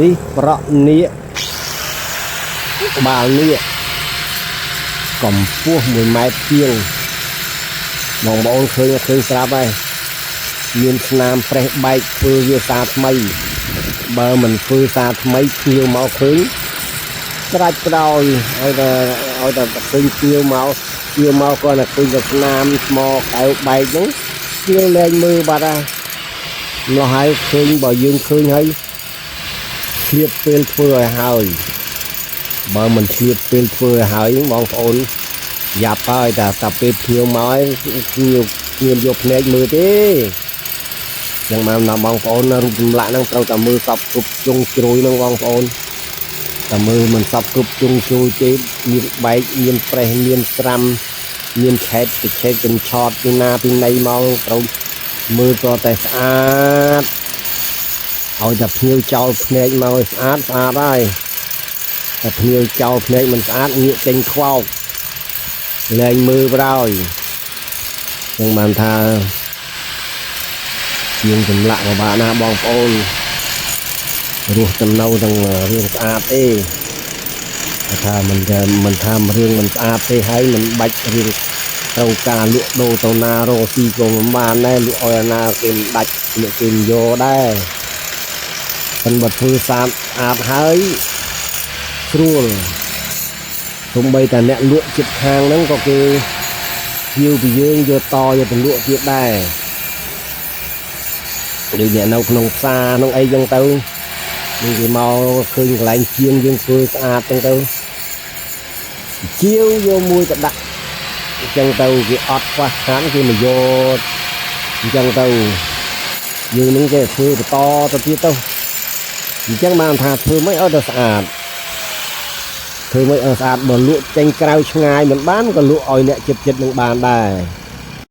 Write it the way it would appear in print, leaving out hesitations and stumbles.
នេះប្រក់នាគក្បាលនាគកម្ពស់1ម៉ែត្រជាងបងប្អូនឃើញឃើញស្រាប់ហើយមានស្នាមប្រេះបែកធ្វើវាសាថ្មីបើមិនធ្វើសាថ្មីភ្ញៀវមកឃើញស្រាច់ក្រោយឲ្យតែឲ្យតែឃើញភ្ញៀវមកភ្ញៀវមកគាត់តែឃើញតែស្នាមថ្មកែវបែកហ្នឹងភ្ញៀវលែងមើលបាត់ហើយម្ល៉េះហើយឃើញបើយើងឃើញហើយឆ្លៀតពេលធ្វើឲ្យហើយបើមិនឆ្លៀតពេលធ្វើឲ្យហើយបងប្អូនយ៉ាប់ហើយតែតែពេលភ្ញៀវមកហើយភ្ញៀវភ្ញៀវយកភ្នែកមើលទេចឹងមកណាបងប្អូនរូបចម្លាក់ហ្នឹងត្រូវតែមើលសពគ្រប់ជ្រុងជ្រោយហ្នឹងបងប្អូនតែមើលមិនសពគ្រប់ជ្រុងជ្រោយទេមានបែកមានប្រេះមានត្រាំមានឆែតកឆែតកញ្ឆតពីណាពីណីមកត្រូវមើលតតែស្អាតឲ្យតែភ្ញៀវចោលភ្នែកមកឲ្យស្អាតស្អាតហើយតែភ្ញៀវចោលភ្នែកមិនស្អាតងាកចេញខ្វោកលែងមើលប្រោយចឹងបានថាជាងចម្លាក់ពិបាកណាស់បងប្អូនរស់ចំណៅទាំងរឿងស្អាតទេថាមិនថាមិនថារឿងមិនស្អាតទេហើយមិនបាច់រឿងត្រូវការលក់ដូរទៅណារកស៊ីក៏មិនបានដែរលក់ឲ្យអាណាគេមិនដាច់លក់គេមិនយកដែរប៉ុន្តែបើធ្វើស្អាតស្អាតហើយស្រួលសំបីតែអ្នកលក់ចិត្តខាងហ្នឹងក៏គេជាវពីយើងយកតយកទៅលក់ទៀតដែរដូចអ្នកនៅក្នុងផ្សារក្នុងអីចឹងទៅនឹងគេមកឃើញកន្លែងជាងយើងធ្វើស្អាតចឹងទៅជាវយកមួយទៅដាក់អញ្ចឹងទៅគេអត់ខ្វះខាតគេមកយកអញ្ចឹងទៅយើងនឹងគេធ្វើបន្តទៅទៀតទៅអញ្ចឹងបានថាធ្វើមិនឲ្យតែស្អាតធ្វើមិនឲ្យស្អាតបើលក់ចេញក្រៅឆ្ងាយមិនបានក៏លក់ឲ្យអ្នកចិត្តចិត្តនឹងបានដែរ។